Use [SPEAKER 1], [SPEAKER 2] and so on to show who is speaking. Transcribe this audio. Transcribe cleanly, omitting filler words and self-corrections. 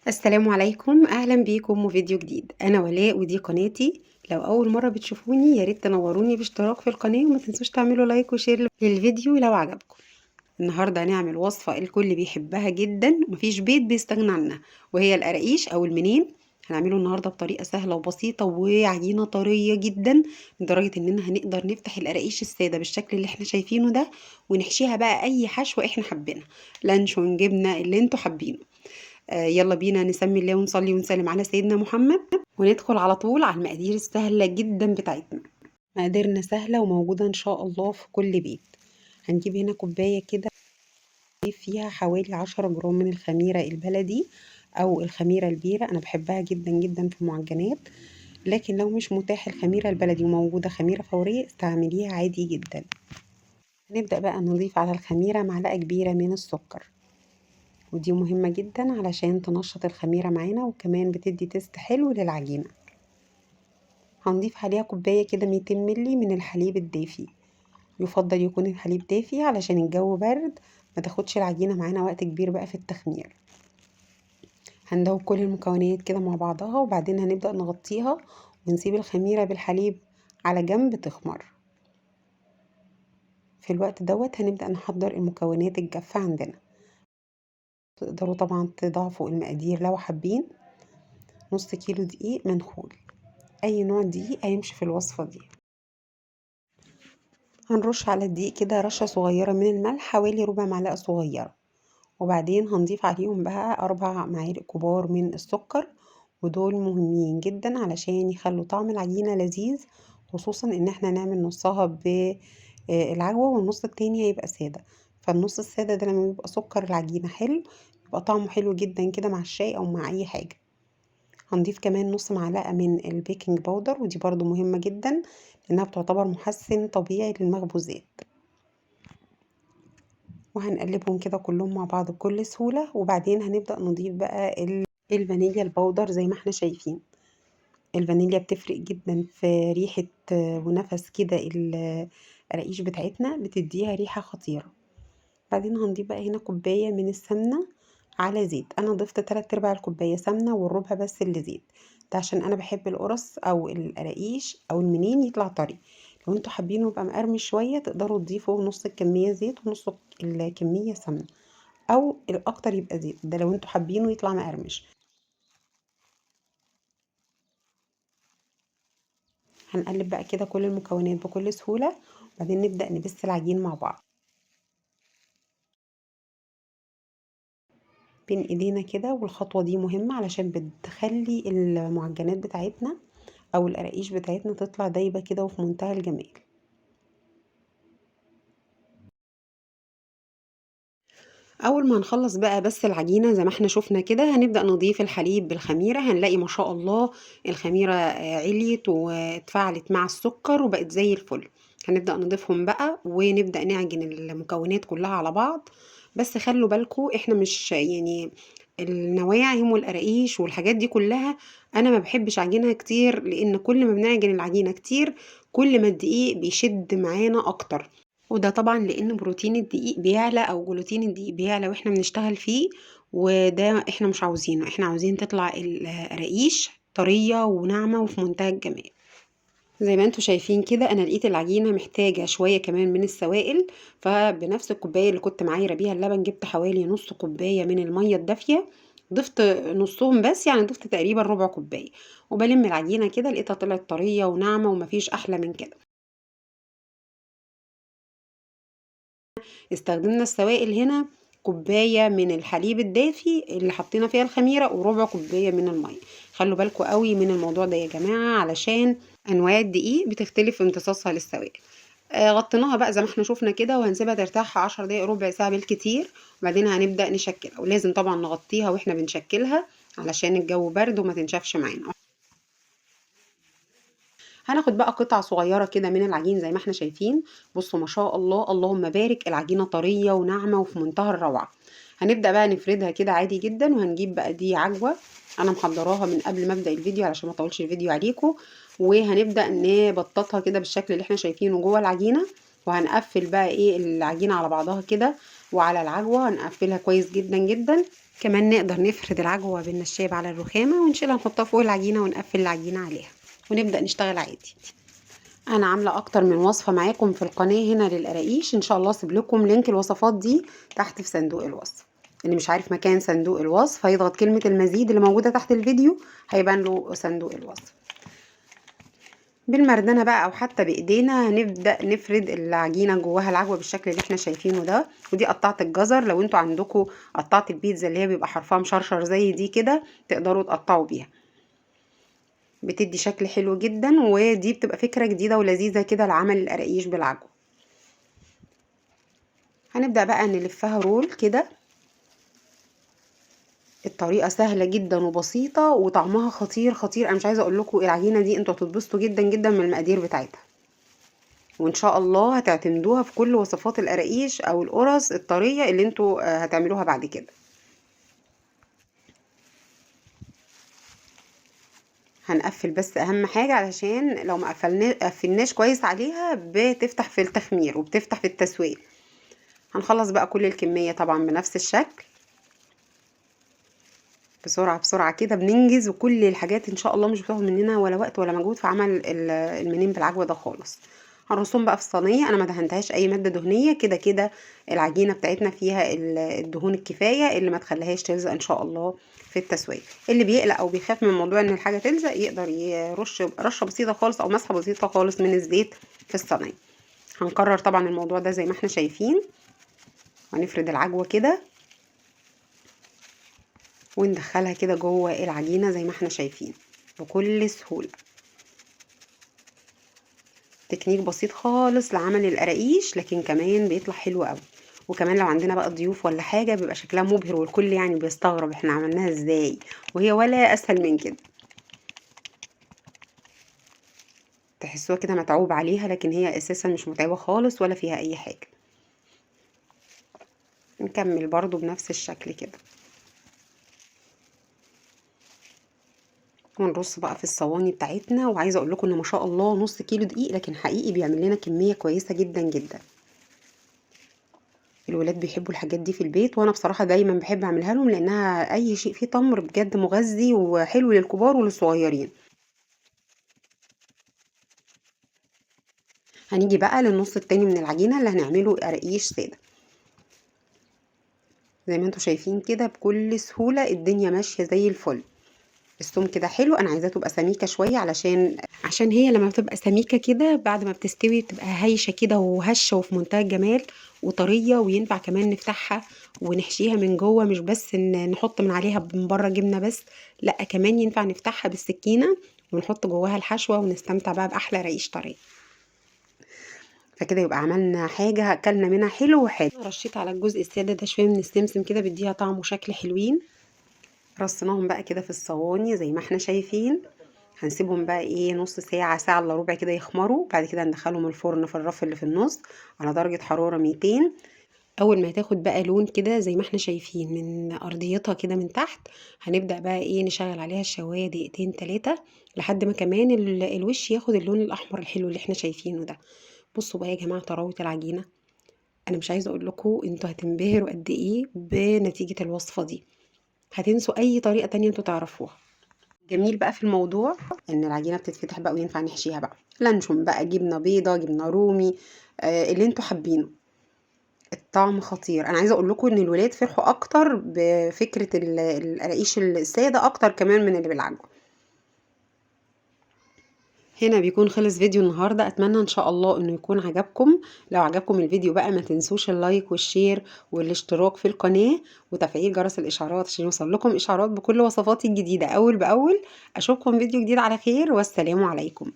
[SPEAKER 1] السلام عليكم، اهلا بيكم وفيديو جديد. انا ولاء ودي قناتي. لو اول مرة بتشوفوني يا ريت تنوروني باشتراك في القناة، وما تنسوش تعملوا like و share للفيديو لو عجبكم. النهارده هنعمل وصفه الكل بيحبها جدا ومفيش بيت بيستغنى عنها، وهي القراقيش او المنين. هنعمله النهارده بطريقة سهلة وبسيطة وعجينه طرية جدا، لدرجة اننا هنقدر نفتح القراقيش السادة بالشكل اللي احنا شايفينه ده، ونحشيها بقى اي حشوه احنا حابينها، لانشون، جبنه، اللي انتوا حابينه. يلا بينا نسمي الله ونصلي ونسلم على سيدنا محمد، وندخل على طول على المقادير السهلة جدا بتاعتنا. مقاديرنا سهلة وموجودة ان شاء الله في كل بيت. هنجيب هنا كوباية كده فيها حوالي 10 جرام من الخميره البلدي او الخميره البيره، انا بحبها جدا جدا في المعجنات، لكن لو مش متاح الخميره البلدي وموجودة خميره فورية استعمليها عادي جدا. هنبدا بقى نضيف على الخميره معلقه كبيرة من السكر، ودي مهمة جدا علشان تنشط الخميرة معانا، وكمان بتدي taste حلو للعجينة. هنضيف عليها كوباية كده 200 ملي من الحليب الدافي، يفضل يكون الحليب دافي علشان الجو برد ما تاخدش العجينة معانا وقت كبير بقى في التخمير. هندوب كل المكونات كده مع بعضها، وبعدين هنبدأ نغطيها ونسيب الخميرة بالحليب على جنب تخمر. في الوقت دوت هنبدأ نحضر المكونات الجافة عندنا. تقدروا طبعا تضاعفوا المقادير لو حابين. نص كيلو دقيق منخول، اي نوع دقيق هيمشي في الوصفة دي. هنرش على الدقيق كده رشة صغيرة من الملح، حوالي ربع معلقة صغيرة، وبعدين هنضيف عليهم بقى 4 معالق كبار من السكر، ودول مهمين جدا علشان يخلوا طعم العجينة لذيذ، خصوصا ان احنا نعمل نصها بالعجوة والنص التاني هيبقى سادة. فالنص السادة ده لما بيبقى سكر العجينة حلو يبقى طعمه حلو جدا كده مع الشاي او مع اي حاجة. هنضيف كمان نص معلقة من ال baking powder، ودي برضو مهمة جدا لانها بتعتبر محسن طبيعي للمخبوزات. وهنقلبهم كده كلهم مع بعض بكل سهولة. وبعدين هنبدأ نضيف بقى الفانيليا ال powder. زي ما احنا شايفين الفانيليا بتفرق جدا في ريحة ونفس كده القراقيش بتاعتنا، بتديها ريحة خطيرة. بعدين هنضيف بقى هنا كوباية من السمنة على زيت. انا ضفت 3/4 الكوباية سمنة والربع بس اللي زيت، ده عشان انا بحب القرص او القراقيش او المنين يطلع طري. لو انتوا حابينه يبقى مقرمش شوية تقدروا تضيفوا نص الكمية زيت ونص الكمية سمنة، او الاكتر يبقى زيت، ده لو انتوا حابينه يطلع مقرمش. هنقلب بقى كده كل المكونات بكل سهولة، وبعدين نبدأ نبس العجين مع بعض بين ايدينا كده. والخطوة دي مهمة علشان بتخلي المعجنات بتاعتنا او القراقيش بتاعتنا تطلع دايبة كده وفي منتهى الجمال. اول ما هنخلص بقى بس العجينة زي ما احنا شفنا كده هنبدأ نضيف الحليب بالخميرة. هنلاقي ما شاء الله الخميرة عليت واتفاعلت مع السكر وبقت زي الفل. هنبدأ نضيفهم بقى ونبدأ نعجن المكونات كلها على بعض. بس خلوا بالكم احنا مش النواعم والقراقيش والحاجات دي كلها انا ما بحبش اعجنها كتير، لان كل ما بنعجن العجينة كتير كل ما الدقيق بيشد معانا اكتر، وده طبعا لان بروتين الدقيق بيعلى او جلوتين الدقيق بيعلى واحنا بنشتغل فيه، وده احنا مش عاوزينه. احنا عاوزين تطلع القراقيش طرية وناعمة وفي منتهى الجمال. زي ما انتوا شايفين كده انا لقيت العجينة محتاجة شوية كمان من السوائل، فبنفس الكوباية اللي كنت معايرة بيها اللبن جبت حوالي نص كوباية من المية الدافية، ضفت نصهم بس، يعني ضفت تقريبا ربع كوباية، وبلم العجينة كده لقيتها طلعت طرية وناعمة ومفيش احلى من كده. استخدمنا السوائل هنا كوباية من الحليب الدافي اللي حطينا فيها الخميرة وربع كوباية من المية. خلوا بالكم قوي من الموضوع ده يا جماعة علشان انواع الدقيق بتختلف في امتصاصها للسوائل. غطيناها بقى زي ما احنا شفنا كده، وهنسيبها ترتاح 10 دقايق ربع ساعة بالكتير، وبعدين هنبدأ نشكلها. ولازم طبعا نغطيها واحنا بنشكلها علشان الجو برد وما تنشفش معانا. هناخد بقى قطع صغيرة كده من العجين زي ما احنا شايفين. بصوا ما شاء الله اللهم بارك، العجينة طرية وناعمة وفي منتهى الروعة. هنبدأ بقى نفردها كده عادي جدا، وهنجيب بقى دي عجوة انا محضراها من قبل ما ابدأ الفيديو علشان ما اطولش الفيديو عليكم، وهنبدأ نبططها كده بالشكل اللي احنا شايفينه جوه العجينة، وهنقفل بقى العجينة على بعضها كده وعلى العجوة هنقفلها كويس جدا جدا. كمان نقدر نفرد العجوة بالنشاب على الرخامة ونشيلها نحطها فوق العجينة ونقفل العجينة عليها ونبدأ نشتغل عادي. انا عاملة اكتر من وصفة معاكم في القناة هنا للقراقيش، ان شاء الله اسيب لكم link الوصفات دي تحت في صندوق الوصف. اللي مش عارف مكان صندوق الوصف هيضغط كلمة المزيد اللي موجودة تحت الفيديو هيبان له صندوق الوصف. بالمردانة بقى او حتى بايدينا هنبدأ نفرد العجينة جواها العجوة بالشكل اللي احنا شايفينه ده. ودي قطعت الجزر، لو انتوا عندكم قطعت البيتزا اللي هي بيبقى حرفها مشرشر زي دي كده تقدروا تقطعوا بيها، بتدي شكل حلو جدا. ودي بتبقى فكرة جديدة ولذيذة كده لعمل القراقيش بالعجوة. هنبدأ بقى نلفها رول كده. الطريقة سهلة جدا وبسيطة وطعمها خطير خطير. انا مش عايزة اقول لكم العجينة دي انتوا هتتبسطوا جدا جدا من المقادير بتاعتها، وان شاء الله هتعتمدوها في كل وصفات القراقيش او القرص الطرية اللي انتوا هتعملوها بعد كده. هنقفل بس اهم حاجة، علشان لو ما قفلناش كويس عليها بتفتح في التخمير وبتفتح في التسوية. هنخلص بقى كل الكمية طبعا بنفس الشكل بسرعة بسرعة كده بننجز، وكل الحاجات ان شاء الله مش بتاخد مننا ولا وقت ولا مجهود في عمل المنين بالعجوة ده خالص. هنرصهم بقى في الصينية. انا ما دهنتهاش اي مادة دهنية، كده كده العجينة بتاعتنا فيها الدهون الكفاية اللي ما تخليهاش تلزق ان شاء الله في التسوية. اللي بيقلق او بيخاف من موضوع ان الحاجة تلزق يقدر يرش رشة بسيطة خالص او مسحة بسيطة خالص من الزيت في الصينية. هنكرر طبعا الموضوع ده زي ما احنا شايفين. هنفرد العجوة كده وندخلها كده جوه العجينة زي ما احنا شايفين بكل سهولة. تكنيك بسيط خالص لعمل القراقيش، لكن كمان بيطلع حلو قوي. وكمان لو عندنا بقى ضيوف ولا حاجة بيبقى شكلها مبهر، والكل يعني بيستغرب احنا عملناها ازاي، وهي ولا اسهل من كده. تحسوها كده متعوب عليها، لكن هي اساسا مش متعبة خالص ولا فيها اي حاجة. نكمل برضو بنفس الشكل كده ونرص بقى في الصواني بتاعتنا. وعايزه اقول لكم ان ما شاء الله نص كيلو دقيق، لكن حقيقي بيعمل لنا كمية كويسة جدا جدا. الولاد بيحبوا الحاجات دي في البيت، وانا بصراحة دايما بحب اعملها لهم، لانها اي شيء فيه تمر بجد مغذي وحلو للكبار وللصغيرين. هنيجي بقى للنص التاني من العجينة اللي هنعمله قراقيش ساده. زي ما انتم شايفين كده بكل سهولة الدنيا ماشية زي الفل. السمك كده حلو، انا عايزاه تبقى سميكة شوية عشان هي لما بتبقى سميكة كده بعد ما بتستوي بتبقى هايشه كده وهشه وفي منتهى الجمال وطريه، وينفع كمان نفتحها ونحشيها من جوه، مش بس نحط من عليها من بره جبنه بس، لا كمان ينفع نفتحها بالسكينة ونحط جواها الحشوه ونستمتع بقى باحلى رقيش طرية. فكده يبقى عملنا حاجة اكلنا منها حلو وحادق. رشيت على الجزء السادة ده شوية من السمسم كده بيديها طعم وشكل حلوين. رصيناهم بقى كده في الصواني زي ما احنا شايفين. هنسيبهم بقى ايه نص ساعة، ساعة الا ربع كده يخمروا. بعد كده ندخلهم الفرن في الرف اللي في النص على درجة حرارة 200. اول ما هتاخد بقى لون كده زي ما احنا شايفين من ارضيتها كده من تحت، هنبدأ بقى ايه نشغل عليها الشواية دقيقتين تلاتة لحد ما كمان الوش ياخد اللون الاحمر الحلو اللي احنا شايفينه ده. بصوا بقى يا جماعة طراوة العجينة، انا مش عايزة اقول لكم انتوا هتنبهروا قد ايه بنتيجة الوصفة دي، هتنسوا اي طريقة تانية انتوا تعرفوها. جميل بقى في الموضوع ان العجينة بتتفتح بقى وينفع نحشيها بقى لانشون بقى، جبنة بيضة، جبنة رومي، اللي انتوا حابينه. الطعم خطير. انا عايزة اقول لكم ان الولاد فرحوا اكتر بفكرة القراقيش السادة اكتر كمان من اللي بالعجوة. هنا بيكون خلص فيديو النهاردة، اتمنى ان شاء الله انه يكون عجبكم. لو عجبكم الفيديو بقى ما تنسوش ال like وال share والاشتراك في القناة وتفعيل جرس الاشعارات عشان يوصل لكم اشعارات بكل وصفاتي الجديدة اول باول. اشوفكم فيديو جديد على خير، والسلام عليكم.